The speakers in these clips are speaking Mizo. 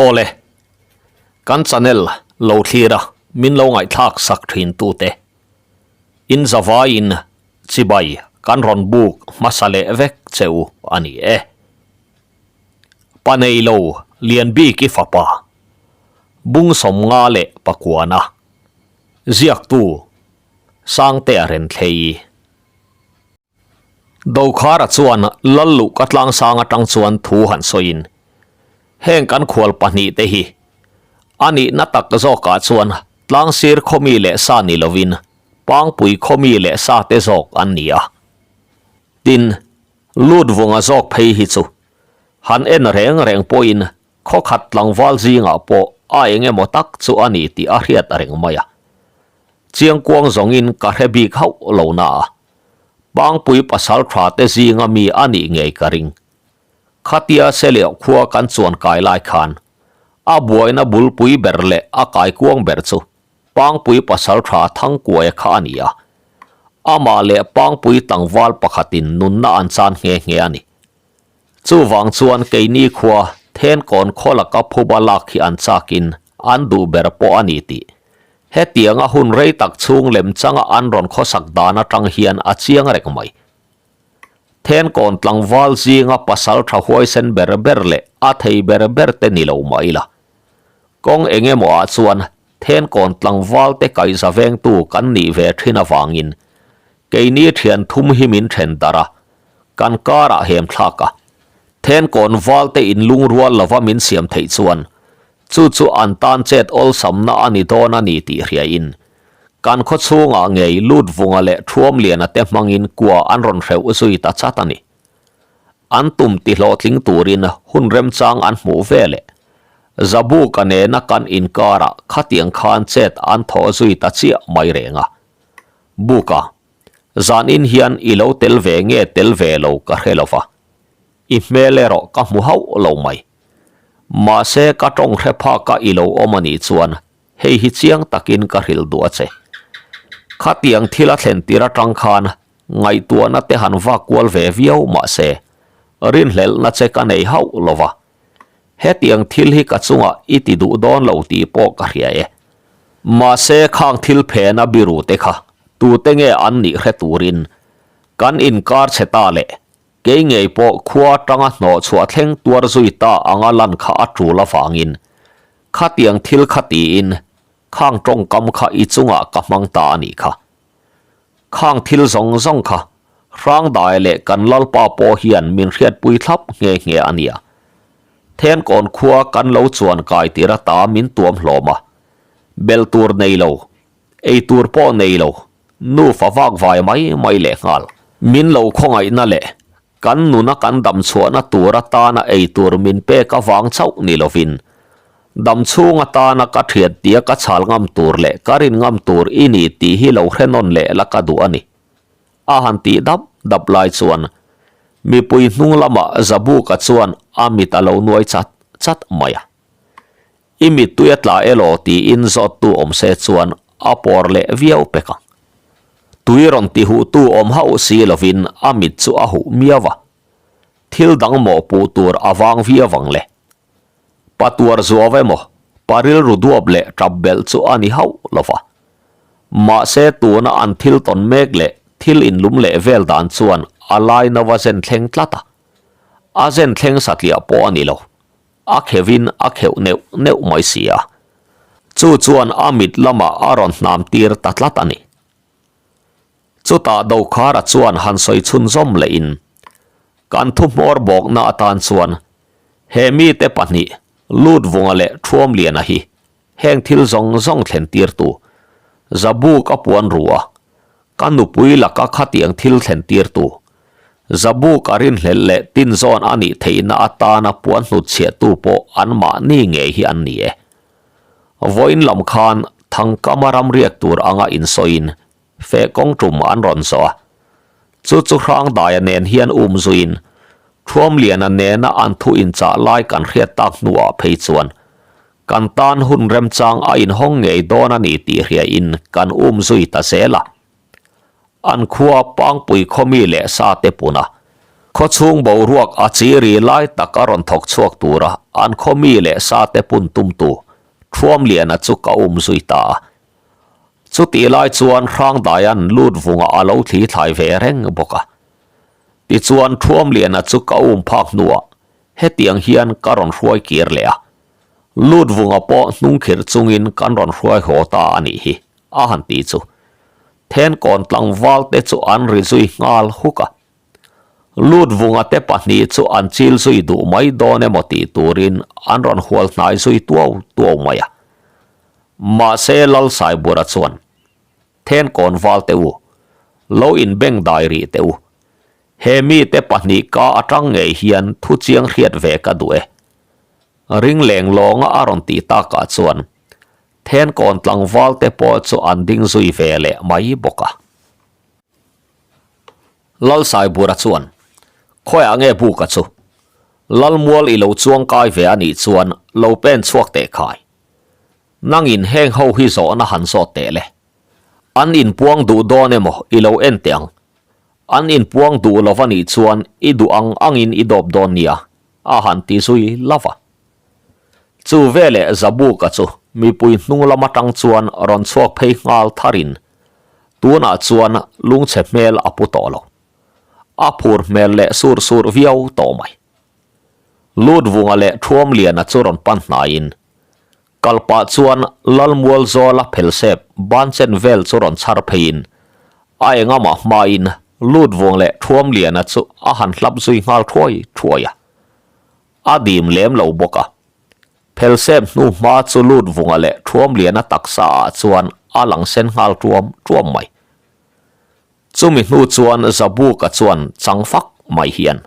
Awle, kan channel lo thlir a min lo ngaihthlak sak thin tute in zavaiin chibai kan rawn buk hmasa leh vek che u a ni e. Pa nei lo lian bik i fapa bung sawmnga leh pakuana ziaktu Sangtea Renthlei. Dokhara chuan Lalluhka tlangsang atang chuan thu han sawiin, Heng kan khual pahnihte hi a nihna tak zawkah chuan tlangsir khawmi leh sa ni lovin pangpui khawmi leh sa te zawk an ni a. Tin, Lutvunga zawk phei hi chu han en reng reng pawhin Khawkhat tlangval zingah pawh a eng emaw tak chu a ni tih a hriat reng mai a. Chiangkuang zawngin ka hre bik hauh lo na a, Pangpui pasal tha te zinga mi a nih ngei ka ring. Khatia Seleuh khua kan chuan kai lai khan a buaina bulpui ber leh a kaikuang ber chu Pangpui pasal tha Thangkuaia kha a ni a. Amah leh Pangpui tlangval pakhatin nunna an chan nghe nghe a ni. Chuvang chuan keini khua Thenkawn khaw laka phuba lak hi an chakin an duh ber pawh a ni tih hetianga hun rei tak chhung lem changa an rawn khawsak dan atang hian a chiang reng mai. Thenkawn tlangval zinga pasal tha huaisen ber ber leh a thei ber ber te ni lo mah ila. Kawng eng emaw ah chuan Thenkawn tlangval te kaihza vengtu kan nih ve thin avangin Keini thian thum hi min then darh a, kan karah hem thlak a. Thenkawn valte in lungrual lova min siam theih chuan chu chu an tan chet awlsamna a ni dawn a ni tih hriain kan khaw chhungah ngei Lutvunga leh Thuamliana te hmangin kua an rawn hreuh zui ta chat a ni. An tum tihlawhtling turin hun remchang an hmuh ve leh Zabuka nena kan inkarah khatiang khan chet an thawh zui ta chiah mai reng a. Buka, Zanin hian i lo tel ve nge tel ve lo ka hre lo va, i hmel erawh ka hmu hauh lo mai. Mahse ka tawng hre phaka i lo awm a nih chuan hei hi chiang takin ka hrilh duh a che. Khatiang thil a thlen tir atang khan ngaihtuahna te han vak kual ve viau mahse rinhlelhna che ka nei hauh lo va. Hetiang thil hi ka chungah i ti duh dawn lo tih pawh ka hria e. Mahse khang thil phena biru te kha tute nge an nih hre turin kan inkar chhe ta leh kei ngei pawh khua atanga hnawh chhuah thleng tuar zui ta anga lan kha a tul avangin khatiang thil kha tiin khang tawngkam kha i chungah ka hmang ta a nih kha. Khang thil zawng zawng kha Hrangdai leh kan Lalpa pawh hian min hriatpui thlap nghe nghe a nia. Thenkawn khua kan lo chuan kai tir ata min tuam hlawm a. Bel tur nei lo, ei tur pawh nei lo, nufa vak vai mai mai leh nghal. Min lo khawngaihna leh kan nuna kan dam chhuahna tur atana ei tur min pek avang chauh ni lovin, dam chhung atana ka thian tia ka chhal ngam tur leh ka rin ngam tur i ni tih hi lo hre nawn leh la ka duh a ni. A han tih dap dap lai chuan mipui hnung lamah Zabuka chuan a mit a lo nuai chat chat mai a. I mittui a tla elaw tiin zawttu awm se chuan a pawr leh viau pek ang. Tui rawn ti huhtu awm hauh si lovin a mit chu a huh miau a. Thil dang mawhpuh tur a vang viau ang le. Pa tuar zuau emaw, pa rilru duap leh tap belh chu a ni hauh lo va. Mahse tuna an thil tawn mek leh thil inlum leh vel dan chuan a lai no a zen thleng tlat a. A zen thleng satliah pawh a ni lo. A kheuhin a kheuh neuh neuh mai si a. Chu chuan a mit lamah a rawn hnam tir ta tlat a ni. Chutah Dokhara chuan han sawi chhunzawm lehin, Kan thu hmawr bawkna atan chuan he mite pahnih Lutvunga leh Thuamliana hi heng thil zawng zawng thlen tirtu Zabuk a puan ru a, ka nupui laka khatiang thil thlen tirtu Zabuk a rinhlelh leh tinzawn a nih theihna atana puan hnutchhiahtu pawh anmahni ngei hi an ni e. Vawiin lam khan Thangkama ramriak tur anga insawiin feh kawng tum an rawn zawh a. Chu chu Hrangdaia nen hian um zuiin Thuamliana nena an thu inchah lai kan hriat tak hnuah phei chuan kan tan hun remchang a inhawng ngei dawn a ni tih hriain kan um zui ta zel a. An khua Pangpui khawmi leh sa te puna. Khawchhung boruak a chi ri lai tak a rawn thawk chhuak tura an khaw mi leh sa te pun tumtu Thuamliana chu ka um zui ta a. Chutih lai chuan Hrangdaia'n lut vungah a lo thli thlai ve reng bawk a. Tichuan Thuamliana chu ka um phak hnuah hetiang hian ka rawn hruai kir leh a. Lut vunga pawh hnungkhirh chungin kan rawn hruai haw ta a nih hi, a han ti chu. Thenkawn tlangval te chu an ri zui nghal huk a. Lut vunga te pahnih chu an chil zui duh mai dawn emaw tih turin an rawn hual hnai zui tuau tuau mai a. Mahse Lalsaibura chuan, Thenkawn val te u, lo inbeng dai rih teh u. He mite pahnih ka atang ngei hian thu chiang hriat ve ka duh e. Ring leng lawnga a rawn tih takah chuan Thenkawn tlangval te pawh chu an ding zui ve leh mai bawk a. Lalsaibura chuan, Khawiah nge buka chu? Lalmual i lo chuang kai ve a nih chuan lo pen chhuak teh khai. Nangin heng ho hi zawhna han zawt teh le. An inpuang duh dawn emaw i lo en teh ang. An inpuang duh lo va nih chuan i duh ang angin i dawp dawn nia, a han ti zui lo va. Chu veleh Zabuka chu mipui hnung lam atang chuan rawn chhuak phei nghal tharin tunah chuan lungchhe hmel a pu tawh lo. A phur hmel leh sur sur viau tawh mai. Lutvunga leh Thuamliana chu rawn pan hnaiin Kalpah chuan Lalmual Zawla phelsep ban chen vel chu rawn chhar pheiin a engamah hmain Lutvung leh Thuamliana chu a han hlap zui nghal thuai thuai a. A dim lem lo bawk a. Phelsep hnu hma chu Lutvunga leh Thuamliana taksa ah chuan a lang sen nghal tuam tuam mai. Chumi hnu chuan Zabuka chuan chang fak mai hian,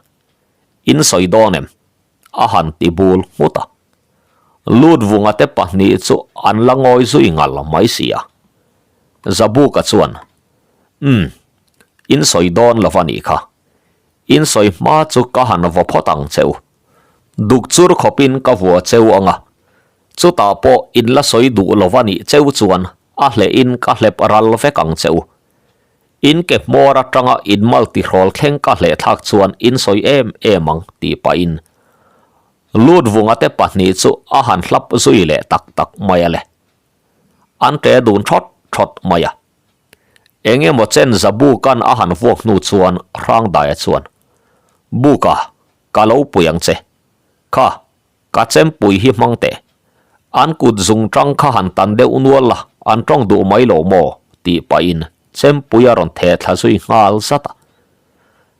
In sawi dawn em? A han ti bul nghut a. Lutvunga te pahnih chu an la ngawi zui ngal mai si a. Zabuka chuan, Umm, in sawi dawn lo va nih kha. In sawi hma chu ka han vaw phawt ang che u. Duk chur khawpin ka vua cheu ang a. Chutah pawh in la sawi duh lo va nih cheu chuan a hlehin ka hlep ral vek ang che u. In ke hmawr atanga in mal tihrawl thleng ka hleh thlak chuan in sawi em em ang tih pahin Lutvunga te pahnih chu a han hlap zui leh tak tak mai a le. An ṭe dun ṭhawt ṭhawt mai a. Eng emaw chen Zabuka'n a han vuak hnu chuan Hrangdaia chuan, Buka, ka lo pui ang che. Kha, Ka chempui hi hmang teh. An kut zung tang kha han tan deuh nual la, an tawng duh mai lo maw? tih pahin chempui a rawn theh thla zui nghal zat a.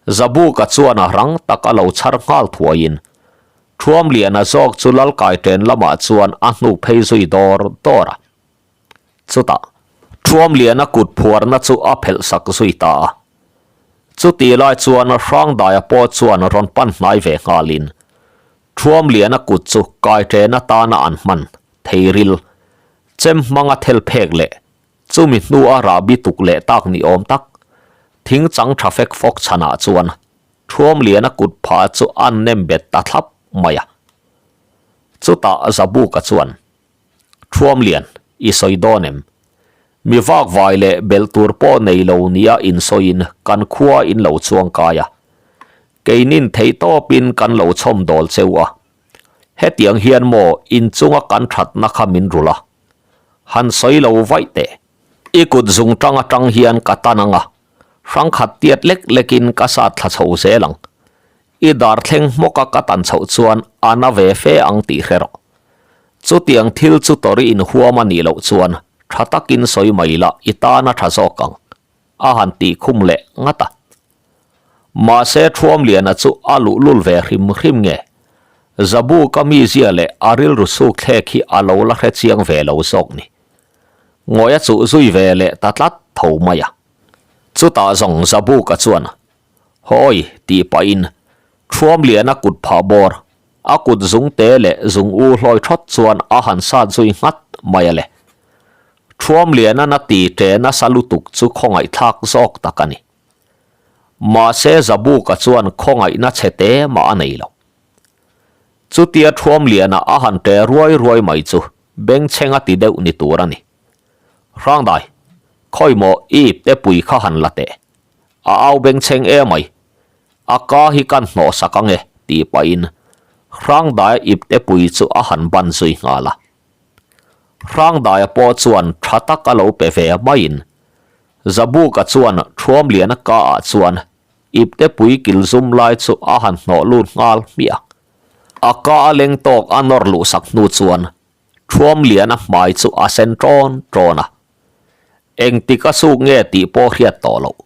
Zabuka chuan a rang tak a lo chhar nghal thuaiin Thuamliana zawk chu Lalkaiṭen lamah chuan a hnuk phei zui dawr dawr a. Chutah, Thuamliana kut phuarna chu a phelh sak zui ta a. Chutih lai chuan Hrangdaia pawh chuan rawn pan hnai ve nghalin Thuamliana kut chu kaiṭen atana an hman theiril, chem hmanga thel phek leh chumi hnua rahbi tuk leh tak ni awm tak, thing chang tha fek fawk chhanah chuan Thuamliana kut phah chu an nem bet ta thlap mai a. Chutah Zabuka chuan, Thuamlian, i sawi dawn em? Mi vakvai leh belh tur pawh nei lo nia insawiin kan khua in lo chuang kai a. Keinin theihtawpin kan lo chhawm dawl cheu a. Hetiang hian maw inchunga kan thatna kha min rulh a? Han sawi lo vaih teh. I kut zung tang atang hian ka tan ang a, hrangkhat tiat lek lekin ka sat thla chho zel ang. I dar thleng hmawka ka tan chhoh chuan a na ve fe ang tih hre rawh. Chutiang thil chu tawri inhuam a nih loh chuan tha takin sawi mai la i tan a tha zawk ang, a han tih khum leh ngat a. Mahse Thuamliana chu a luhlul ve hrim hrim nge? Zabuka mizia leh a rilru suk thlek hi a lo la hre chiang ve lo zawk ni. Ngawi a chuh zui ve leh ta tlat tho mai a. Chutah zawng Zabuka chuan Hawi tih pahin Thuamliana kut phah bawr A kut zung te leh zung u hlawi thawt chuan a han sat zui nghat mai a le. Thuamliana na ti ṭe nasa lutuk chu khawngaihthlak zawk tak a ni. Mahse Zabuka chuan khawngaihna chhe te mah a nei lo. Chutia Thuamliana a han ṭe ruai ruai mai chu bengchheng a ti deuh ni tur a ni. Hrangdai, khawi maw i ipte pui kha han la teh. A au bengchheng e mai. A ka hi kan hnawh sak ang e, tih pahin Hrangdaia iptepui chu a han ban zui nghal a. Hrangdaia pawh chuan tha tak a lo pe ve maiin Zabuka chuan Thuamliana ka ah chuan iptepui kil zum lai chu a han hnawh lut nghal hmiah. A ka a leng tawk a nawr luh sak hnu chuan Thuamliana hmai chu a sen ṭawn ṭawn a. Engtik a suk nge tih pawh hriat tawh loh.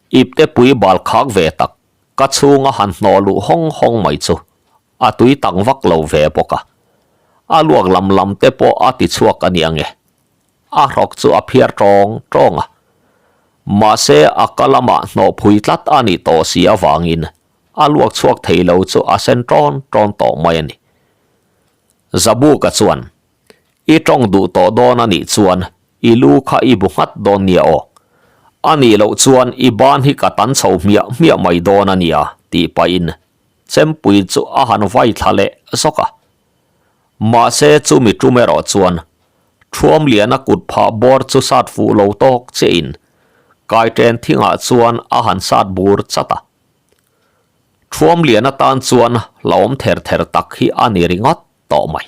Iptepui bal khak ve tak ka chhunga han hnawh luh hawng hawng mai chu a tui tak vak lo ve bawk a. A luak lam lam te pawh a ti chhuak a nia nge. A hrawk chu a phiar tawng tawng a. Mahse a ka lamah hnawh phui tlat a nih tawh si avangin a luak chhuak thei lo chu a sen tawn tawn tawh mai a ni. Zabuka chuan, I tawng duh tawh dawn a nih chuan i lu kha i bu nghat dawn nia aw. A nih loh chuan i ban hi ka tan chho hmiah hmiah mai dawn a nia, tih pahin Chempui chu a han vai thla leh zawk a. Mahse chumi tum erawh chuan Thuamliana kut phah bawr chu sat fuh lo tawk chiahin Kaiṭen thingah chuan a han sat bur chat a. Thuamliana tan chuan hlauhawm ther ther tak hi a ni ringawt tawh mai.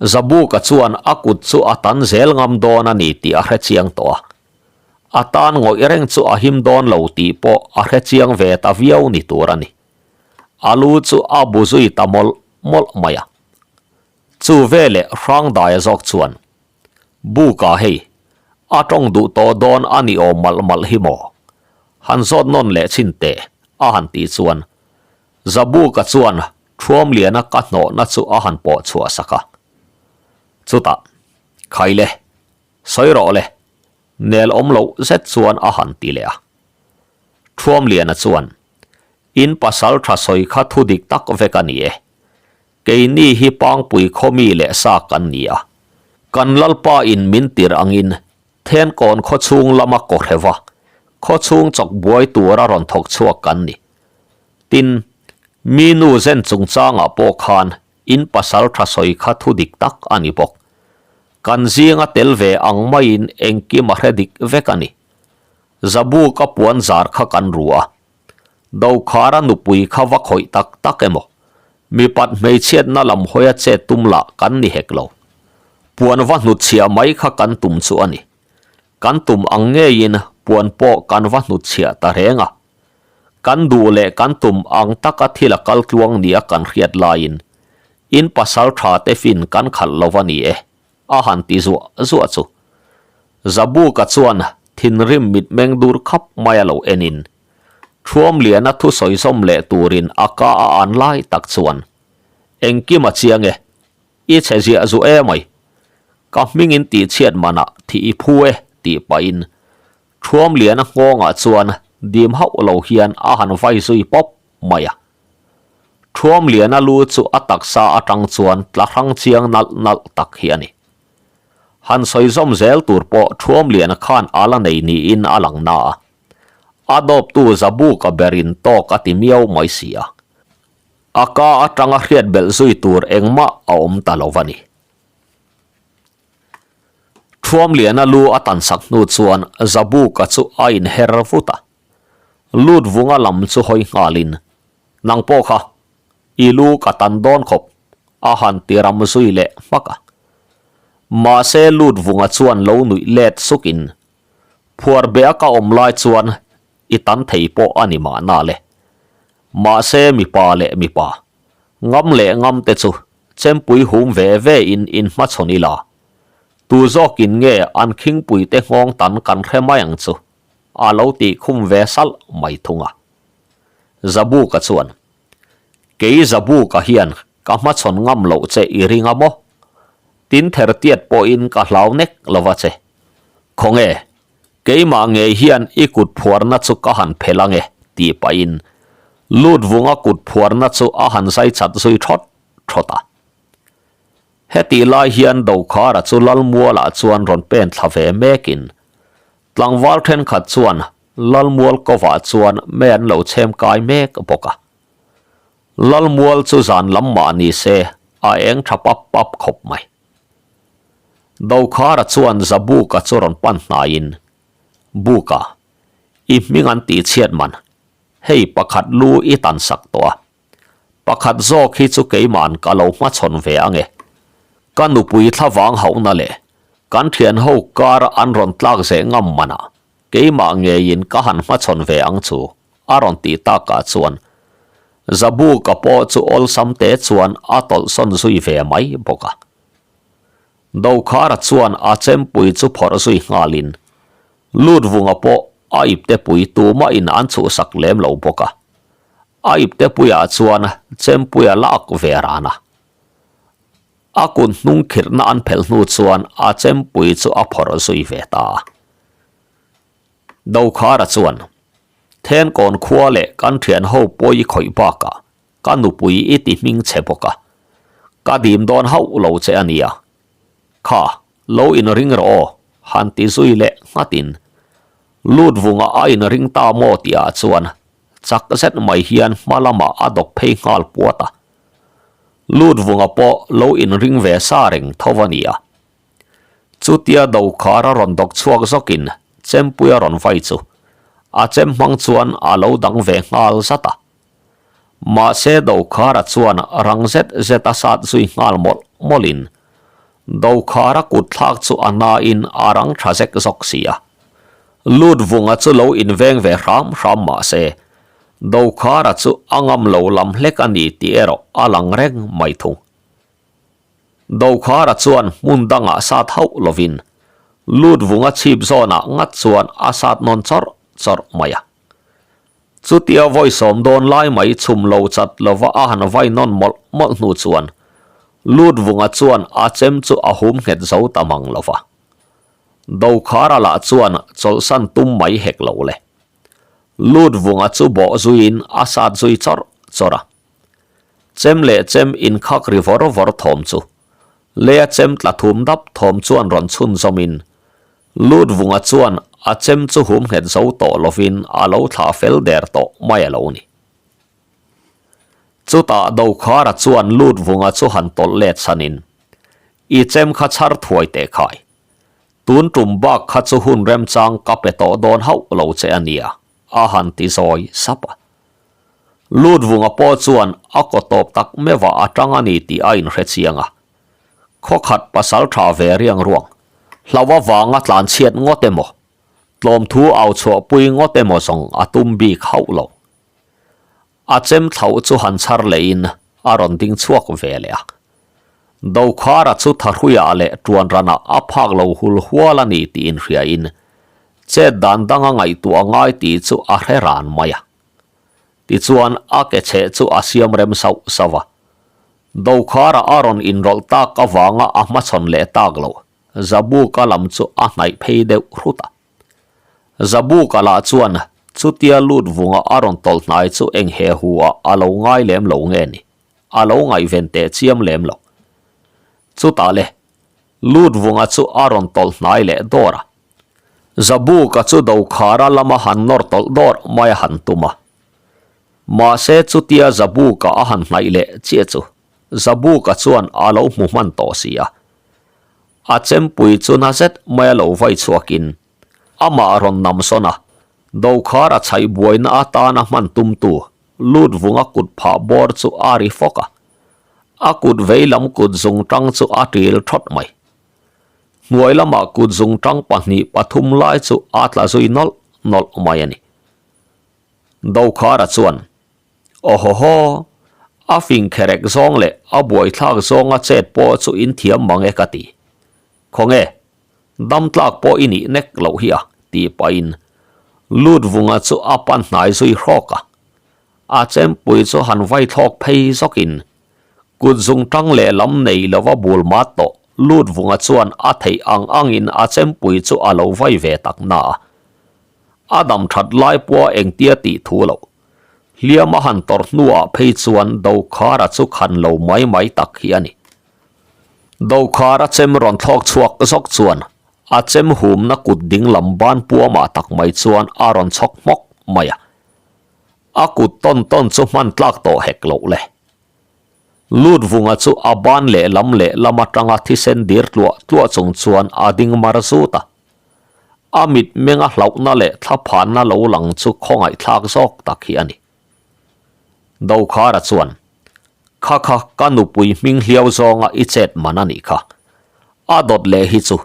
Zabuka chuan a kut chu a tan zel ngam dawn a ni tih a hre chiang tawh a. A tan ngawih reng chu a him dawn lo tih pawh a hre chiang ve ta viau ni tur a ni. A lu chu a bu zui ta mawlh mawlh mai a. Chu veleh Hrangdaia zawk chuan, Buka hei, a tawng duh tawh dawn a ni awm malh malh hi maw? Han zawt nawn leh chhin teh, a han tih chuan Zabuka chuan Thuamliana ka hnawhna chu a han pawh chhuah sak a. Chutah, Khaile, sawi rawh le, nel awm loh zet chuan a han ti leh a. Thuamliana chuan, In pasal tha sawi kha thu dik tak vek a ni e. Keini hi Pangpui khaw mi leh sa kan ni a. Kan Lalpa in min tir angin Thenkawn khaw chhung lama kawhreva khaw chhung chawk buai tura rawn thawk chhuak kan ni. Tin, mi nu zen chungchangah pawh khan in pasal tha sawi kha thu dik tak a ni bawk. Kan zinga tel ve ang maiin engkim a hre dik vek a ni. Zabu ka puan zar kha kan ru a. Dokhara nupui kha va khawih tak tak emaw? Mipat hmeichhiatna lam hawia chet tum lah kan ni hek lo. Puan va hnutchhiah mai kha kan tum chu a ni. Kan tum ang ngeiin puan pawh kan va hnutchhiah ta reng a. Kan duh leh kan tum ang taka thil a kal tluang nia kan hriat laiin in pasal tha te fin kan khalh lo a ni e, a han ti zuah zuah chu. Zabuka chuan thinrim mitmeng dur khap mai a lo enin Thuamliana thusawi zawm leh turin a ka a an lai tak chuan Engkim a chiang e, i chhe ziah zu e mai. Ka hmingin tihchhiat manah thih i phu e tih pahin Thuamliana nghawngah chuan dim hauh lo hian a han vai zui pawp mai a. Thuamliana lu chu a taksa atang chuan tla hrang chiang nalh nalh tak hi a ni. Han sawi zawm zel tur pawh Thuamliana khan a la nei niin a lang na a. A dawptu Zabuka berin tawk a ti miau mai si a. A ka atanga hriat belh zui tur engmah a awm ta lo va ni. Thuamliana lu a tan sak hnu chuan Zabuka chu a inher vut a. Lut vunga lam chu hawi nghalin, Nang pawh kha, i lu ka tan dawn khawp, a han ti ram zui leh hmak a. Mahse lut vunga chuan lo nuih let sukin, Phuar beh a ka awm lai chuan i tan thei pawh a ni mahna le. Mahse mipa leh mipa, ngam leh ngam te chu Chempui hum ve ve in in hmachhawn ila, tu zawkin nge an khingpui te nghawng tan kan hre mai ang chu, a lo tih khum ve salh mai thung a. Zabuka chuan, Kei Zabuka hian ka hmachhawn ngam loh che i ring a maw? Tin ther tiat pawhin ka hlau nek lova che. Khawnge, keimah ngei hian i kut phuarna chu ka han phelh ange, tih pahin lut vunga kut phuarna chu a han zai chat zui thawt thawt a. Hetih lai hian Dokhara chu Lalmualah chuan rawn pen thla ve mekin tlangval thenkhat chuan Lalmual kovah chuan mei an lo chhem kai mek bawk a. Lalmual chu zan lam mah ni se a eng tha pap pap khawp mai. Dokhara chuan Zabuka chu rawn pan hnaiin, Buka, i hming an tihchhiat man. Hei pakhat lu i tan sak tawh a. Pakhat zawk hi chu keima'n ka lo hmachhawn ve ang e. Ka nupui thlavang hauhna leh kan thian ho kar an rawn tlak zeh ngam manah keimah ngeiin ka han hmachhawn ve ang chu a rawn tih takah chuan Zabuka pawh chu awlsam te chuan a tawlhsawn zui ve mai bawk a. Dokhara chuan a chempui chu phawrh zui nghalin Lutvunga pawh a iptepui tumahin an chhuhsak lem lo bawk a. A iptepuiah chuan chempui a lak ve ran a. A kut hnung khirhna an phelh hnu chuan a chempui chu a phawrh zui ve ta a. Dokhara chuan, Thenkawn khua leh kan thian ho pawi i khawih bakah ka nupui i ti hming che bawk a, ka dim dawn hauh lo che a nia. Kha, lo inring rawh aw, han ti zui leh nghatin Lutvunga a inring ta maw tihah chuan chak zet mai hian hma lamah a dawk phei nghal puat a. Lutvunga pawh lo inring ve sa reng tho a nia. Chutia dokhar a rawn dawk chhuak zawkin chempui a rawn vai chu a chem hmang chuan a lo dang ve nghal zat a. Mahse Dokhara chuan rang zet zet a sat zui nghal mawlh mawlhin Dokhara kut thlak chu a nain a rang tha zek zawk si a. Lutvunga chu lo inveng ve hram hram mahse Dokhara chu a ngam lo lam hlek a ni tih erawh a lang reng mai thung. Dokhara chuan hmun dangah sat hauh lovin Lutvunga chhip zawnah ngat chuan a sat nawn chawrh chawrh mai a. Chutia vawi sawm dawn lai mai chhum lo chat lova a han vai nawn mawlh mawlh hnu chuan Lutvunga chuan a chem chu a hum nghet zo ta mang lova. Dokhara lah chuan chawlhsan tum mai hek lo le. Lutvunga chu bawh zuiin a sat zui chawrh chawrh a. Chem leh chem inkhak ri vawr vawr thawm chu Leia chem tla thum dap thawm chuan rawn chhun zawmin Lutvunga chuan a chem chu hum nghet zo tawh lovin a lo thlah fel der tawh mai a lo ni. Chutah Dokhara chuan Lutvunga chu han tawlh let chhanin, I chem kha chhar thuai teh khai. Tun tum bak kha chu hun remchang ka pe tawh dawn hauh lo che a nia, a han ti zawi sap a. Lutvunga pawh chuan a kaw tawp tak meuhah a tang a ni tih a inhre chiang a. Khawkhat pasal tha ve riang ruang, hlau avanga tlan chhiat ngawt emaw, tlawmthu au chhuahpui ngawt emaw zawng a tum bik hauh lo. A chem thlauh chu han chhar lehin a rawn ding chhuak ve leh a. Dokhara chu Thahruiah leh Tuanranah a phak lo hul hual a ni tih inhriain chet dan danga ngaihtuah ngai tih chu a hre ran mai a. Tichuan a ke chheh chu a siam rem sauh sauh a. Dokhara a rawn inrawlh tak avanga a hmachhawn leh tak lo, Zabuka lam chu a hnaih phei deuh hrut a. Zabuka lah chuan chutia lut vunga a rawn tawlh hnai chu eng he hu ah a lo ngai lem lo nge ni, a lo ngaihven teh chiam lem lo. Chutah le, lut vunga chu a rawn tawlh hnai leh dawr a. Zabuka chu Dokhara lama han nawr tawlh dawr mai a han tum a. Mahse chutia Zabuka a han hnaih leh chiah chu Zabuka chuan a lo hmu hman tawh si a. A chempui chu na zet mai a lo vai chhuakin amah rawn nam sawn a, Dokhara chhaih buaina atana hman tumtu Lutvunga kut phah bawr chu a ri fawk a, a kut veilam kut zungtang chu a ṭil ṭhawt mai. Hnuai lamah kut zungtang pahnih pathum lai chu a tla zui nawlh nawlh mai a ni. Dokhara chuan, Awhawhaw, a fing kherek zawng leh a buaithlak zawnga chet pawh chu in thiam mang e ka ti. Khawnge, dam tlak pawh i nih nek loh hi a, tih pahin Lutvunga chu a pan hnai zui hrawk a. A chempui chu han vai thlawk phei zawkin kut zungtang leh lam nei lova bul mat tawh Lutvunga chuan a theih ang angin a chempui chu a lo vai ve tak na a. A dam that lai pawha engtia tih thu loh. Hliam a han tawrh hnuah phei chuan Dokhara chu khan lo mai mai tak hi a ni. Dokhara chem rawn thlawk chhuak zawk chuan a chem humna kut ding lam ban puamah tak mai chuan a rawn chhawk hmawk mai a. A kut tawn tawn chu hman tlak tawh hek loh le. Lutvunga chu a ban lehlam lehlam atanga thisen dir tluah tluah chung chuan a ding mar zut a. A mitmenga hlauhna leh thlaphanna lo lang chu khawngaihthlak zawk tak hi a ni. Dokhara chuan, Kha kha ka nupui hming hliau zawnga i chet man a nih kha. A dawt leh hi chu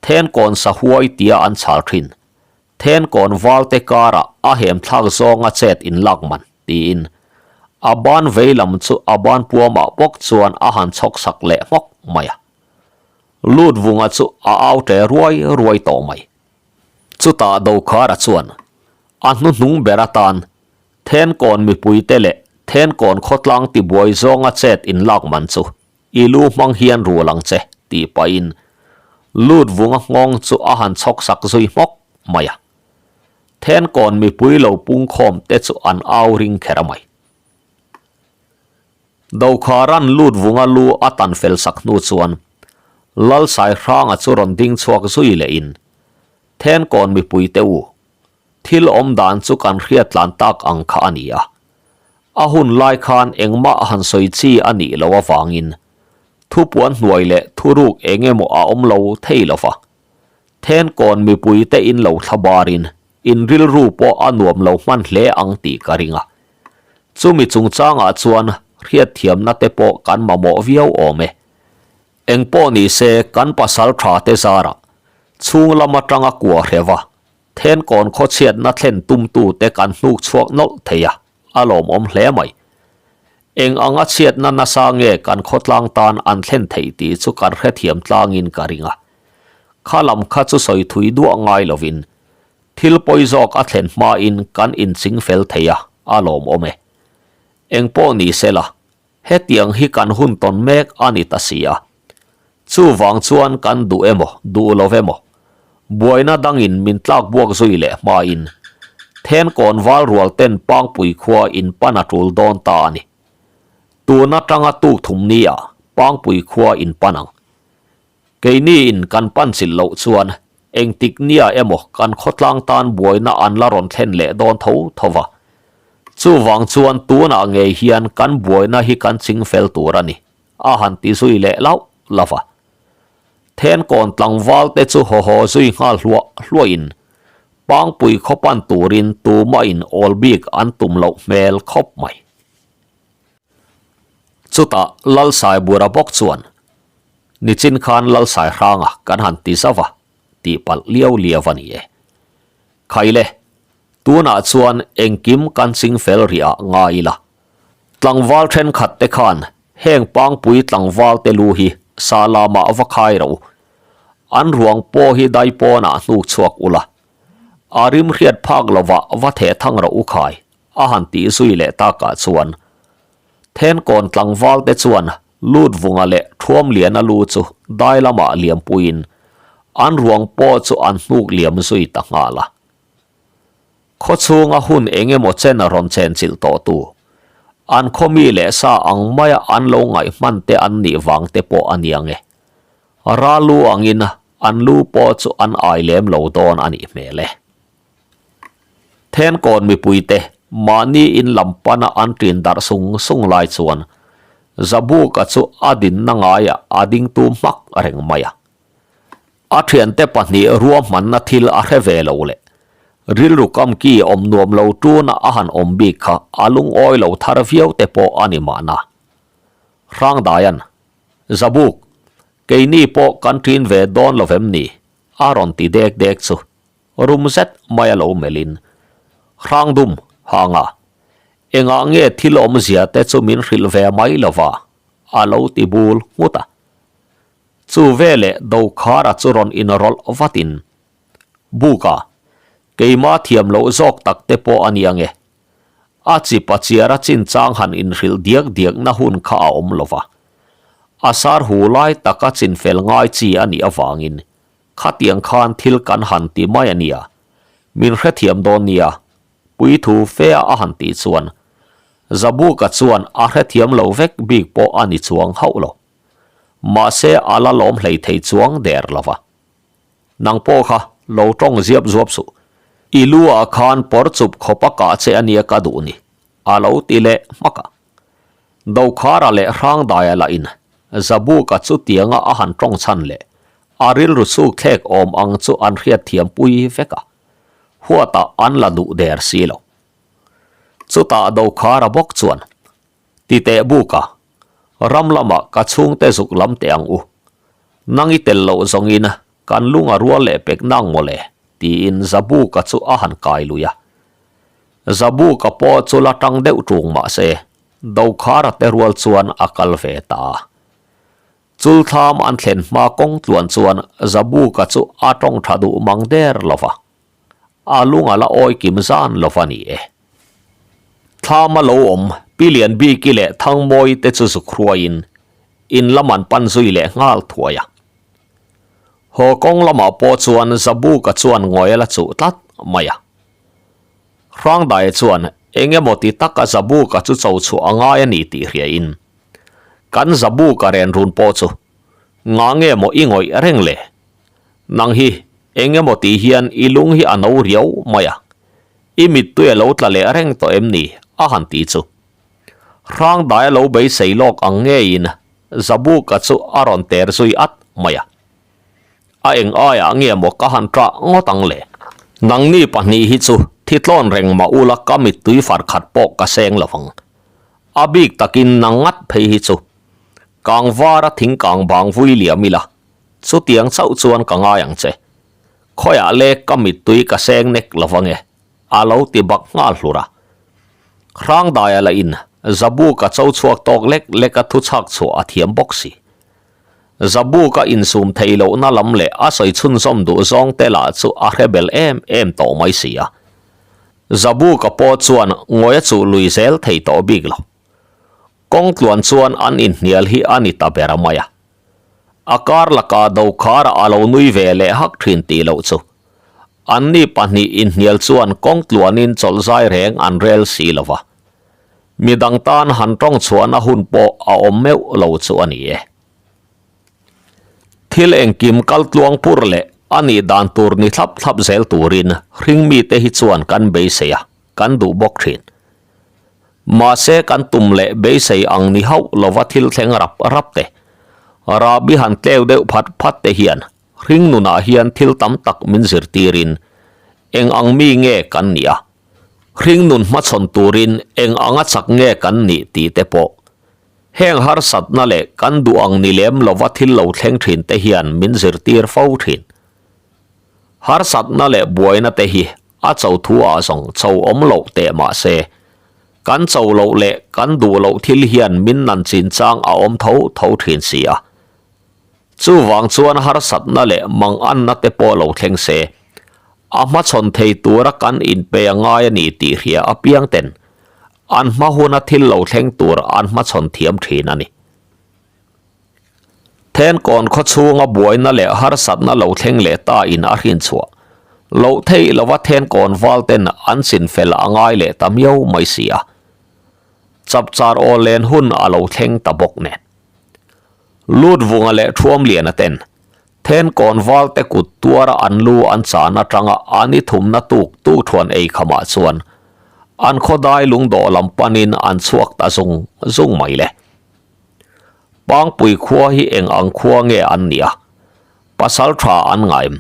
Thenkawn sahuai tia an chhal thin. Thenkawn valte karah a hem thlak zawnga chet inlak man, tiin a ban vei lam chu a ban puamah bawk chuan a han chhawk sak leh hmawk mai a. Lut vunga chu a au ṭe ruai ruai tawh mai. Chutah Dokhara chuan a hnuhnung ber atan Thenkawn mipuite leh Thenkawn khawtlang tibuai zawnga chet inlak man chu i lu hmang hian rul ang che tih pahin lut vunga nghawng chu a han chhawk sak zui hmawk mai a. Thenkawn mipui lo pungkhawm te chu an au ring kher a mai. Dokharan lut vunga lu a tan fel sak hnu chuan Lalsai Hranga chu rawn ding chhuak zui lehin Thenkawn mipuite u, Thil awm dan chu kan hriat tlan tak ang kha a ni a. A hun lai khan engmah han sawi chi a nih loh avangin thupuan hnuai leh thuruk eng emaw a awm lo thei lo va. Thenkawn mipuite in lo thla barin in rilru pawh a nuam lo hman hle ang tih ka ring a. Chumi chungchangah chuan hriatthiamna te pawh kan mamawh viau awm e. Engpawh ni se kan pasal tha te zarah chhung lam atanga kua hreva Thenkawn khawchhiatna thlen tumtute kan hnuk chhuak nawlh thei a, a lawmawm hle mai. Eng anga chhiatna nasa nge kan khawtlang tan an thlen theih tih chu kan hrethiam tlangin ka ring a. Kha lam kha chu sawi thui duah ngai lovin thil pawi zawk a thlen hmain kan inching fel thei a, a lawmawm e. Engpawh ni sela, Hetiang hi kan hun tawn mek a ni ta si a. Chuvang chuan kan duh emaw, duh lo emaw, buaina dangin min tlak buak zui leh hmain Thenkawn val rual ten Pangpui khua in pan a tul dawn ta a ni. Tun atanga tuk thum nia Pangpui khua in pan ang. Keini in kan pan chilh loh chuan engtik nia emaw kan khawtlang tan buaina an la rawn thlen leh dawn tho tho va. Chuvang chuan tunah ngei hian kan buaina hi kan ching fel tur a ni, a han ti zui leh lauh lauh va. Thenkawn tlangval te chu haw haw zui nghal hluah hluahin Pangpui khaw pan turin tumah in awl bik an tum loh hmel khawp mai. Chutah Lalsaibura bawk chuan Nichin khan Lalsai hranga kan han ti zauh a, tih palh liau liau a ni e. Khaile, tunah chuan engkim kan ching fel rih ah ngai ila. Tlangval thenkhat te khan heng pangpui tlangval te lu hi sa lamah va khai ro. An ruang pawh hi dai pawnah hnuk chhuak ula. A rim hriat phak lovah va theh thang ro u khai, a han tih zui leh takah chuan Thenkawn tlangval te chuan Lutvunga leh Thuamliana lu chu dai lamah liam puiin an ruang pawh chu an hnuk liam zui ta nghal a. Khawchhunga hun eng emaw chen a rawn chenchilh tawh tu, an khaw mi leh sa ang maia an lo ngaih hman te an nih vang te pawh a nia nge. Ral lu angin an lu pawh chu an ai lem lo dawn a nih hmel e. Thenkawn mipuite mahni in lam pana an ṭin darh sung sung lai chuan Zabuka chu a dinna ngaiah a ding tum hmak reng mai a. A ṭhiante pahnih ruahmanna thil a hre ve lo leh rilru kamki awm nuam lo ṭuna a han awm bik kha a lungawi lo thar viau te pawh a ni mahna. Hrangdaia'n, Zabuk, keini pawh kan ṭin ve dawn lo vem ni? a rawn ti dek dek chu. Rum zet mai a lo melhin, Hrangdum, hanga, engah nge thil awmzia te chu min hrilh ve mai lova? a lo ti bul nghut a. Chu veleh Dokhara chu rawn inrawlh vatin, Buka, keima thiam loh zawk tak te pawh a nia nge? A chip a chiara chinchang han inhrilh diak diakna hun kha a awm lova. A sar hu lai taka chinfel ngai chi a nih avangin Khatiang khan thil kan han ti mai a nia, min hrethiam dawn nia, Puithu fea a han tih chuan Zabuka chuan a hrethiam lo vek bik pawh a ni chuang hauh lo. Mahse a la lawm hlei thei chuang der lo va. Nang pawh kha lo tawng ziap zuap suh, i lu ah khan pawr chup khawp a kah che a nia ka duh ni, a lo ti leh hmak a. Dokhara leh Hrangdaia lah in Zabuka chutianga a han tawng chhan leh. A rilru chhuk thlek awm ang chu an hriat thiam pui vek a, huatah an la duh der si lo. Chutah Dokhara bawk chuan, Ti teh buk a, ram lamah ka chhungte zuk lam teh ang u. Nang i tel loh zawngin kan lung a rual leh pek nang mawle, tiin Zabuka chu a han kai lui a. Zabuka pawh chu la tang deuh ṭung mah se, Dokhara te rual chuan a kal ve ta a. Chulthlam an thlen hma kawng tluan chuan Zabuka chu a tawng tha duh mang der lo va, a lung a la awi kim zan lo va ni e. Thlam a lo awm Pi Lianbiki leh Thangmawi te chu zuk hruaiin in lam an pan zui leh nghal thuai a. Haw kawng lamah pawh chuan Zabuka chuan ngawi a la chuh tlat mai a. Hrangdaia chuan eng emaw ti taka Zabuka chu cho chhuah a ngai a ni tih hriain Kan zabu ka ren run pawh chu nga nge maw i ngawih reng le? Nang hi eng emaw tih hian i lung hi a no riau mai a, i mittui a lo tla leh reng tawh em ni? a han ti chu. Hrangdai a lo beisei lawk ang ngeiin Zabuka chu a rawn ter zui at mai a. A eng aiah nge maw ka han ṭah ngawt ang le? Nangni pahnih hi chu thi tlawn reng mah ula ka mittui far khat pawh ka seng lo vang. A bik takin nang ngat phei hi chu kang vara thing kang bang vui liam ila, chutiang chauh chuan ka ngai ang che. Khawiah le ka mittui ka seng nek lo vang e, a lo ti bak nghal hlur a. Hrangdaia lah in Zabuka cho chhuak tawk lek lek a thu chhak chhuah a thiam bawk si. Zabuka insum theih lohna lam leh a sawi chhunzawm duh zawng te lah chu a hre bel em em tawh mai si a. Zabuka pawh chuan ngawi a chuh lui zel thei tawh bik lo. Kawng tluan chuan an inhnial hi a ni ta ber a mai a. A kar lakah Dokhara a lo nui ve leh hak thin tih loh chu. Anni pahnih inhnial chuan kawng tluanin chawlh zai reng an rel si lo va. Midang tan han tawng chhuahna hun pawh a awm meuh lo chu a ni e. Thil engkim kal tluang pur leh a nih dan tur ni thlap thlap zel turin hring mite hi chuan kan beisei a, kan duh bawk thin. Mahse kan tum leh beisei ang ni hauh lova thil thleng rap rap te, rahbi han tleu deuh phat phat te hian hring nunah hian thil tam tak min zirtirin eng ang mi nge kan nih a, hring nun hmachhawn turin eng anga chak nge kan nih tih te pawh Heng harsatna leh kan duh ang ni lem lova thil lo thleng thin te hian min zirtir fo thin. Harsatna leh buaina te hi a cho thu ah zawng cho awm loh teh mah se, kan cho loh leh kan duh loh thil hian min nan chin chang a awm tho tho thin si a. Chuvang chuan harsatna leh manganna te pawh lo thleng se, a hmachhawn thei tura kan inpe a ngai a ni tih hria apiang ten An hma huna thil lo thleng tur an hmachhawn thiam thin a ni. Thenkawn khaw chhunga buaina leh harsatna lo thleng leh ta in a hrin chhuah loh theih lova Thenkawn val ten an chin fel a ngai leh ta miau mai si a. Chapchar aw len hun a lo thleng ta bawk nen. Lutvunga leh Thuamliana ten Thenkawn valte kut tuara an lu an chan atanga an i thumna tuk tuk thuan ei khamah chuan an khawdai lungdawh lam panin an chhuak ta zung zung mai le. Pangpui khua hi eng ang khua nge an nih a, pasal tha an ngaim.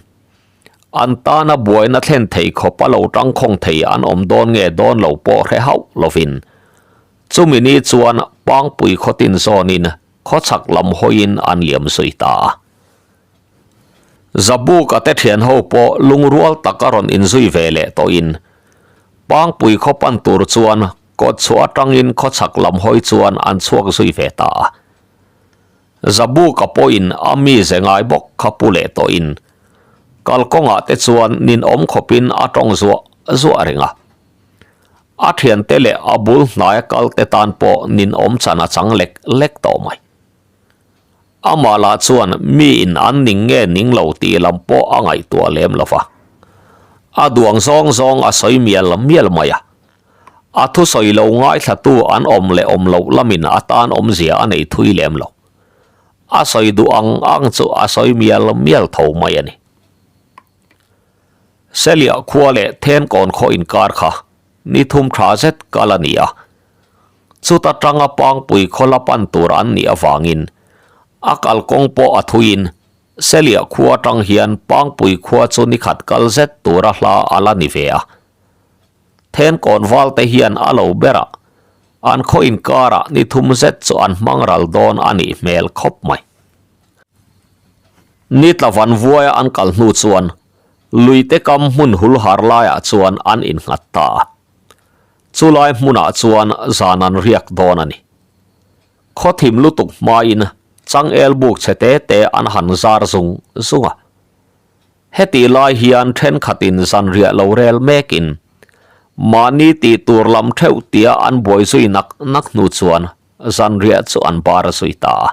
An tana buaina thlen thei khawpa lo tangkhawng thei an awm dawn nge dawn lo pawh hre hauh lovin chumi ni chuan Pangpui khaw tin zawnin Khawchhak lam hawiin an liam zui ta a. Zabuka te thian ho pawh lungrual tak a rawn inzui ve leh tawhin Pangpui khaw pan tur chuan kawt chhuah atangin khawchhak lam hawi chuan an chhuak zui ve ta a. Zabuka pawhin a mize ngai bawk kha pu leh tawhin kalkawngah te chuan ninawm khawpin a tawng zuah zuah reng a. A thiante leh a bul hnaia kalte tan pawh ninawm chan a chang lek lek tawh mai. Amah lah chuan miin an ning nge ning lo tih lam pawh a ngaihtuah lem lo va. A duang zawng zawng a sawi mial mial mai a. A thusawi lo ngaithlatu an awm leh awm loh lamin a tan awmzia a nei thui lem lo. A sawi duh ang ang chu a sawi mial mial tho mai a ni. Seliah khua leh Thenkawn khaw inkar kha ni thum tha zet kal a ni a, chuta tanga Pangpui khaw la pan tur an nih avangin a kalkawng pawh a thuiin Seliah khua atang hian Pangpui khua chu nikhat kal zet tura hla a la ni ve a. Thenkawn valte hian a lo ber a, an khaw inkarah ni thum zet chu an hmang ral dawn a nih hmel khawp mai. Ni tla van vuaia an kal hnu chuan luite kam hmun hul har laiah chuan an innghat ta a. Chulai hmunah chuan zan an riak dawn a ni. Khaw thim lutuk hmain changel buk chhe te te an han zar zung zung a. Hetih lai hian thenkhatin zanriah lo rel mekin mahni tih tur lam theuh tia an buai zui nak nak hnu chuan zanriah chu an bar zui ta a.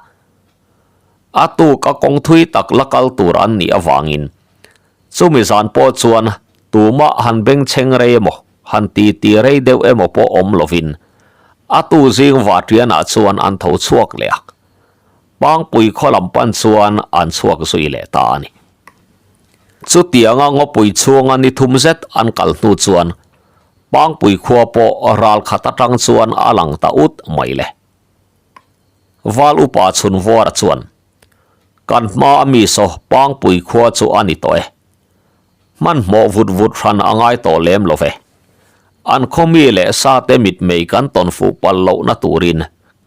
A tuk a kawng thui tak la kal tur an nih avangin chumi zan pawh chuan tumah han bengchheng rei emaw han ti ti rei deuh emaw pawh awm lovin a tu zing vahṭianah chuan an tho chhuak leh a. Pangpui khaw lam pan chuan an chhuak zui leh ta a ni. Chutianga ngawpui chhunga ni thum zet an kal hnu chuan Pangpui khua pawh ral khat atang chuan a lang ta ut mai le. Val upa chhun vuara chuan, Kan hma a mi saw Pangpui khua chu a ni tawh e. Hmanhmawh vut vut hran a ngai tawh lem lo ve. An khaw mi leh sa te mitmei kan tawn fuh palh lohna turin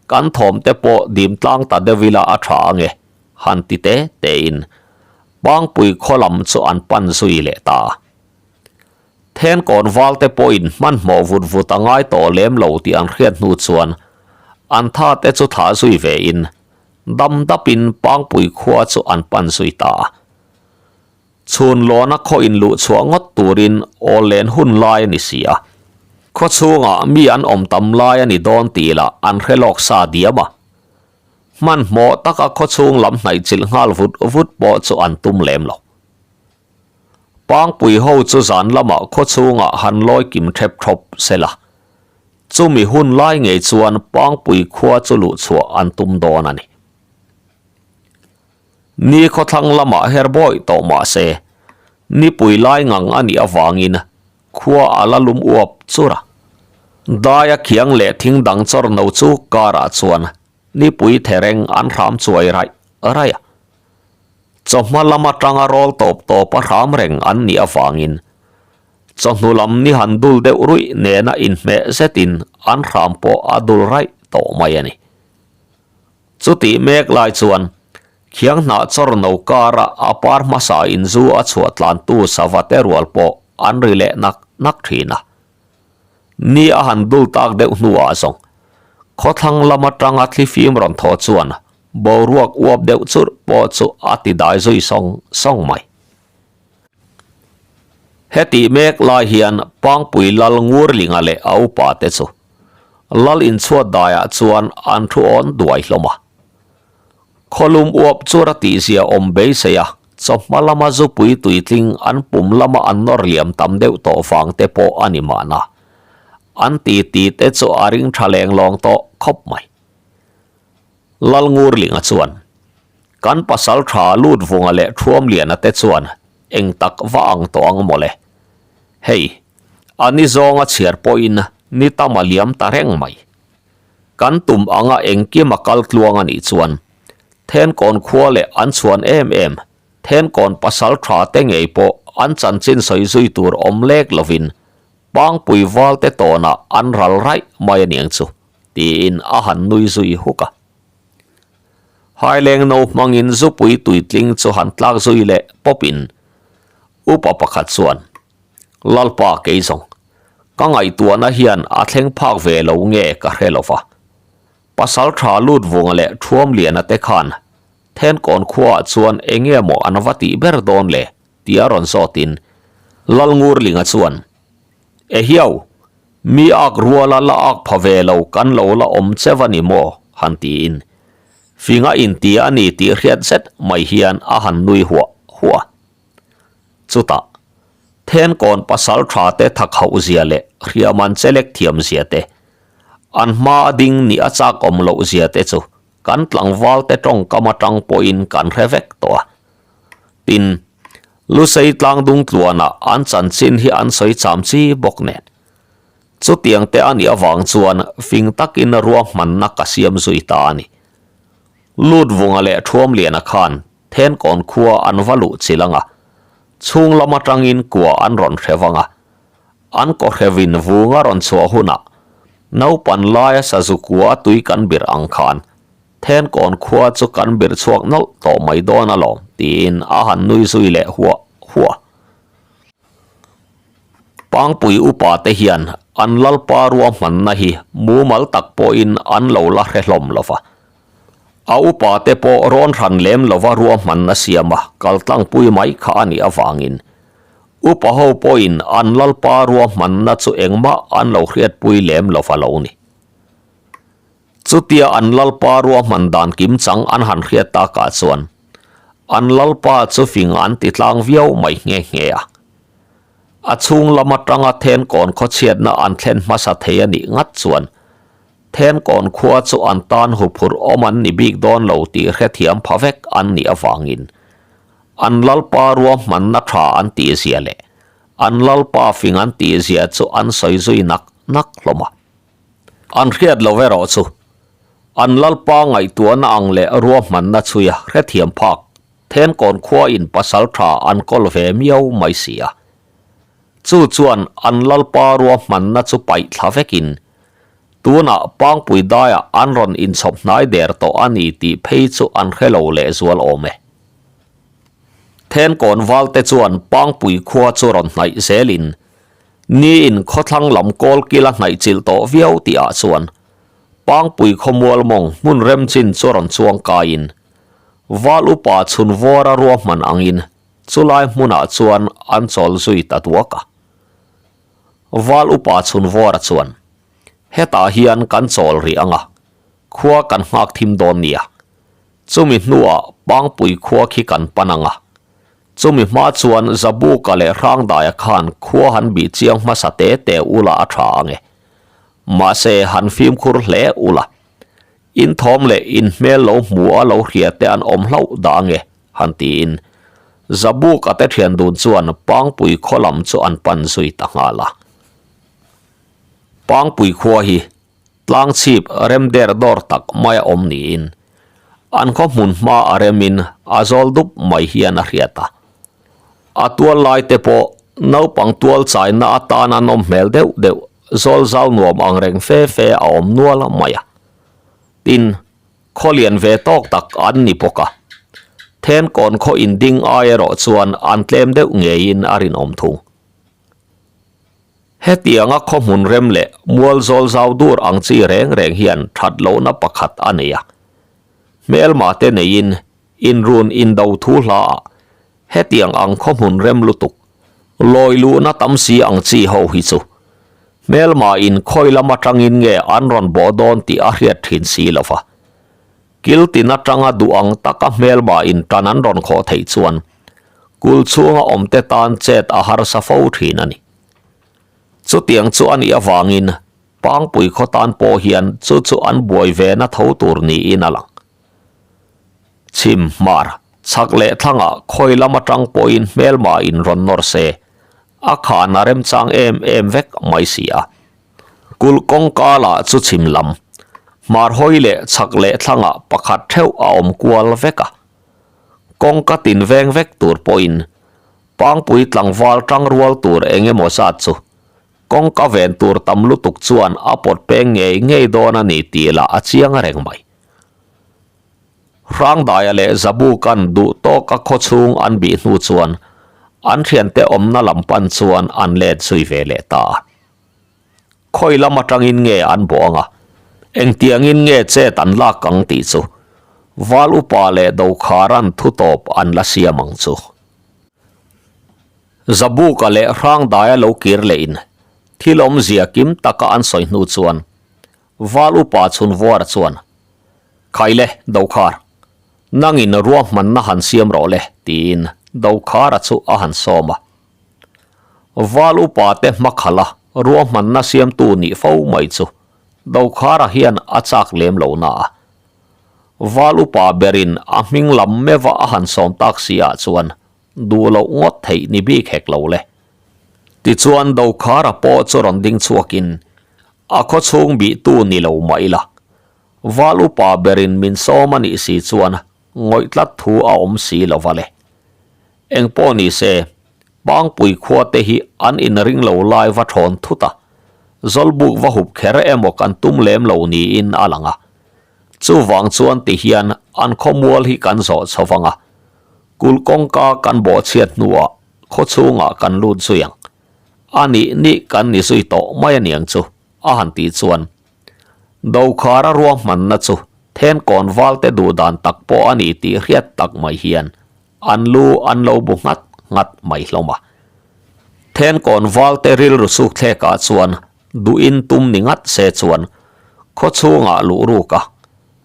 Kan thawm te pawh dim tlang ta deuh ila a tha ange, han ti te tein Pangpui khaw lam chu an pan zui leh ta. Thenkawn val te pawhin hmanhmawh vut vut a ngai tawh lem lo tih an hriat hnu chuan an tha te chu thah zui vein dam dapin Pangpui khua chu an pan zui ta. Chhun lawna khaw in luh chhuah ngawt turin awl len hun lai a ni si a. Khaw chhungah mi an awm tam lai a ni dawn tih lah an hre lawk sa diam a. Hmanhmawh taka khaw chhung lam hnaih chilh nghal vut vut pawh chu an tum lem lo. Pangpui ho chu zan lamah khaw chhungah han lawi kim thep thawp se la. Chumi hun lai ngei chuan Pangpui khua chu luh chhuah an tum dawn a ni. Ni khawthlang lamah her bawi tawh mah se, nipui lai ngang a nih avangin khua a la lum uap chur a. Daia khiang leh thing dang chawr no chu karah chuan nipui thereng an hram chuai raih raih a. Chawhma lam atanga rawl tawp tawp a hram reng an nih avangin chawhnu lam ni han dul deuh ruih nena inhmeh zetin an hram pawh a dul raih tawh mai a ni. Chutih mek lai chuan khiang hnah chawr no kara a par hmasa in zu a chhuah tlantu sava te rual pawh an ri leh nak nak thin a. Ni a han dul tak deuh hnuah zawng khawthlang lam atanga thlifim rawn thaw chuan boruak uap deuh churh pawh chu a ti dai zui sawng sawng mai. Hetih mek lai hian Pangpui Lal Ngurlinga leh a upa te chu Lal inchhuat daiah chuan an thu awn duai hlawm a. Khawlum uap chur a tihzia awm beisei a, chawhma lama zupui tuitling an pum lama an nawr liam tam deuh tawh vang te pawh a ni mahna. An titi te chu a ring tha leng lawng tawh khawp mai. Lal Ngurlinga chuan, Kan pasal tha lut vunga leh Thuamliana te chuan eng tak va ang tawh ang mawle. Hei, a ni zawnga chhiar pawhin ni tam a liam ta reng mai. Kan tum anga engkim a kal tluang a nih chuan Thenkawn khua leh an chhuan em em Thenkawn pasal tha te ngei pawh an chanchin sawi zui tur awm lek lovin Pangpui val te tawnah an ral raih mai a niang chu tiin a han nui zui huk a. Haileng no hmangin zupui tuitling chu han tlak zui leh pawpin upa pakhat chuan, Lalpa kei zawng, ka ngaihtuahna hian a thleng phak ve lo nge ka hre lo va. Pasal tha lut vunga leh Thuamliana te khan Thenkawn khuaah chuan eng nge maw an va tih ber dawn le tia rawn zawtin Lalngurlinga chuan, Ehiau, Mi ak ruala la ak pha ve lo kan lo la awm che va ni maw? han tiin finga inti a ni tih hriat zet mai hian a han nui huah huah a. Chutah, Thenkawn pasal tha te thak hauh zia leh hriaman chelek thiam zia te, an hma a ding nih a chak awm loh zia te chu kan tlangval te tawngkam atang pawhin kan hre vek tawh a. Tin, Lusei tlangdung tluanah an chanchin hi an sawi cham chi bawk nen. Chutiang te a nih avang chuan fing takin ruahmanna ka siam zui ta a ni. Lutvunga leh Thuamliana khan. Thenkawn khua an va luh chilh ang a, chhung lam atangin kua an rawn hre vang a. An kaw hrevin vung a rawn chhuah hunah naupan laia sazu kua a tui kan birh ang khan Thenkawn khua chu kan birh chhuak nawlh tawh mai dawn alawm tiin a han nui zui leh huah huah. Pangpui upa te hian an lalpa ruahmanna hi mumal tak pawhin an lo la hre hlawm lo va. A upa te pawh rawn hran lem lova ruahmanna siama kal tlangpui mai kha a nih avangin upa ho pawhin an lalpa ruahmanna chu engmah an lo hriatpui lem lova lo ni. Chutia an lalpa ruahman dan kim chang an han hriat takah chuan an lalpa chu fing an ti tlang viau mai nghe nghe a. A chhung lam atanga Thenkawn khawchhiatna an thlen hmasa thei a nih ngat chuan Thenkawn khua chu an tan huphurh awm an ni bik dawn lo tih hrethiam pha vek an nih avangin an lalpa ruahmanna tha an tihzia leh an lalpa fing an tihzia chu an sawi zui nak nak hlawm a. An hriat lo erawh chu an lalpa ngaihtuahna ang leh ruahmanna chhuia hrethiam phak Thenkawn khua in pasal tha an kawl ve miau mai si a. Chu chuan an lalpa ruahmanna chu paih thla vekin tunah Pangpui daiah an rawn inchhawp hnai der tawh a ni tih phei chu an hre lo lehzual awm e. Thenkawn valte chuan Pangpui khua chu rawn hnaih zelin Niin khawthlang lam kawl kila hnaih chilh tawh viau tih ah chuan Pangpui khawmual mawng hmun rem chin chu rawn chuang kaiin Val upa chhun vawra ruahman angin chulai hmunah chuan an chawl zui ta duak a. Val upa chhun vawra chuan hetah hian kan chawl rih ang a, khua kan nghak thim dawn nia. Chumi hnuah Pangpui khua khi kan pan ang a, Chumi hma chuan Zabuka leh Hrangdaia khan khua han bih chiang hmasa te te ula a tha ang e. Mahse, han fimkhur hle ula. In thawm leh in hmel lo hmu a lo hria te an awm hlauh dah ang e, han tiin Zabuka te thian dun chuan Pangpui khaw lam chu an pan zui ta nghal a. Pangpui khua hi Tlang chhip rem der dawr tak mai a awm niin an khaw hmun hma a remin a zawl dup mai hian a hriat a. A tual lai te pawh naupang tual chaina atana nawm hmel deuh deuh zawl zau nuam ang reng fe fe a awm nual mai a. Tin, khaw lian ve tawk tak an ni bawk a. Thenkawn khaw inding ai erawh chuan an tlem deuh ngeiin a rinawm thung. Hetianga khaw hmun rem leh mual zawl zau dur ang chi reng reng hian that lohna pakhat a nei a. Hmelma te neiin inrun indo thu hla ah hetiang ang khaw hmun rem lutuk, lawi luhna tam si ang chi ho hi chu hmelma in khawi lam atangin nge an rawn bawh dawn tih a hriat thin si lo va. Kil tin atanga duh ang taka hmelma in tan an rawn khawh theih chuan kul chhunga awmte tan chet a harsa fo thin a ni. Chutiang chu a nih avangin Pangpui khaw tan pawh hian chu chu an buai ve na tho tur niin a lang. Chhim hmar, chhak leh thlangah khawi lam atang pawhin hmelma in rawn nawr se, a khan a remchang em em vek mai si a. Kulh kawngka lah chu chhim lam, hmar hawi leh chhak leh thlangah pakhat theuh a awm kual vek a. Kawngka tin veng vek tur pawhin Pangpui tlangval tang rual tur eng emaw zat chu kawngka ven tur tam lutuk chuan a pawt peng ngei ngei dawn a ni tih lah a chiang reng mai. Hrangdaia leh Zabuka'n duh tawka khaw chhung an bih hnu chuan an thiante awmna lam pan chuan an let zui ve leh ta a. Khawi lam atangin nge an bawh ang a, engtiangin nge chet an lak ang tih chu Val upa leh Dokhara'n thutawp an la siam ang chu. Zabuka leh Hrangdaia lo kir lehin thil awmzia kim taka an sawi hnu chuan Val upa Chhunvuara chuan, Khaile, Dokhar, nangin ruahmanna han siam rawh le, tiin Dokhara chu a han sawm a. Val upa te hmakhala ruahmanna siamtu nih fo mai chu Dokhara hian a chak lem lo na a. Val upa berin a hming lam meuha a han sawm tak si ah chuan duh loh ngawt theih ni bik hek lo le. Tichuan Dokhara pawh chu rawn ding chhuakin a khaw chhung bihtu ni lo mah ila Val upa berin min sawm a nih si chuan. ngawih tlat thu a awm si lo va le. Eng pawh ni se, Pangpui khua te hi an inring lo lai va thawn thut a, Zawlbuk va hup kher emaw kan tum lem lo niin a lang a. Chuvang chuan ti hian an khawmual hi kan zawh chho vang a, kulh kawngka kan bawhchhiat hnuah khaw chhungah kan lut zui ang. A nih nih kan ni zui tawh mai aniang chu, a han tih chuan Dokhara ruahmanna chu Thenkawn valte duh dan tak pawh a ni tih hriat tak mai hian an lu an lo bu nghat nghat mai hlawm a. Thenkawn valte rilru suk thlekah chuan duhin tum ni ngat se chuan khaw chhungah luh ruk a,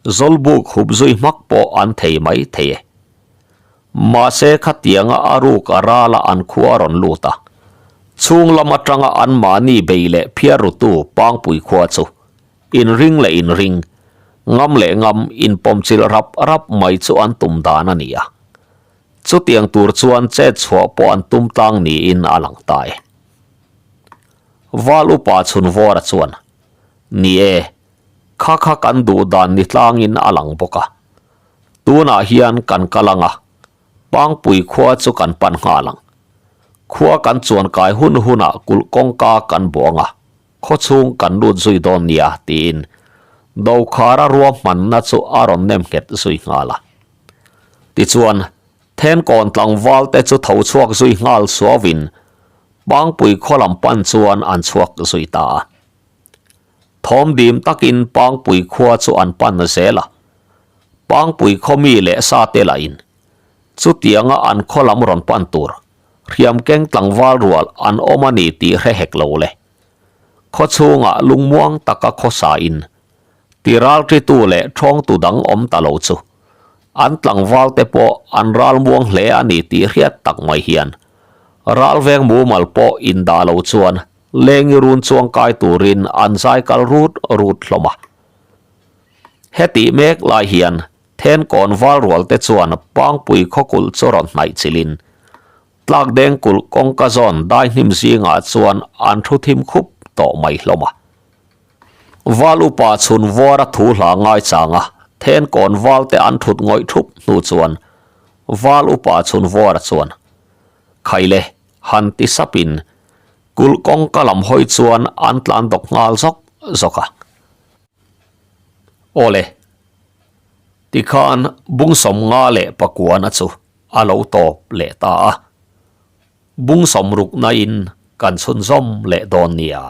Zawlbuk hup zui hmak pawh an thei mai thei e. Mahse khatianga a ruk a rala an khua rawn lut a, chhung lam atanga anmahni bei leh phiar rutu Pangpui khua chu inring leh inring, ngam leh ngam inpawmchilh rap rap mai chu an tum dan a ni a. Chutiang tur chuan chet chhuah pawh an tum tlang niin a lang ta e. Val upa Chhunvawra chuan, Ni e, kha kha kan duh dan ni tlangin a lang bawk a. Tunah hian kan kal ang a, Pangpui khua chu kan pan nghal ang. Khua kan chuan kai hun hunah kulh kawngka kan buang a, khaw chhung kan lut zui dawn nia tiin Dokhara ruahmanna chu a rawn nem nghet zui nghal a. Tichuan, Thenkawn tlangval te chu tho chhuak zui nghal suauin Pangpui khaw lam pan chuan an chhuak zui ta a. Thawm dim takin Pangpui khua chu an pan zel a, Pangpui khaw mi leh sa te lahin chutianga an khaw lam rawn pan tur hriam keng tlangval rual an awm a ni tih hre hek lo le. Khaw chhungah lungmuang taka khaw sain tiralṭitu leh ṭhawngtu dang awm ta lo chu an tlangval te pawh an ralmuang hle a ni tih hriat tak mai hian ralveng mumal pawh indah lo chuan Lengi run chuang kai turin an zai kal rut rut hlawm a. Hetih mek lai hian Thenkawn val rual te chuan Pangpui khawkulh chu rawn hnaih chilhin Tlakdeng kulh kawngka zawn daihnim zingah chuan an thu thim khup tawh mai hlawm a. Val upa chhun vuara thu hla ngaichang a Thenkawn val te an thut ngawih thup hnu chuan Val upa chhun vuara chuan Khaile han ti sapin kulh kawngka lam hawi chuan an tlan dawk nghal zawk zawk a. Awle, tikhan bung sawmnga leh pakuana chu a lo tawp leh ta a, bung sawmrukna in kan chhunzawm leh dawn nia.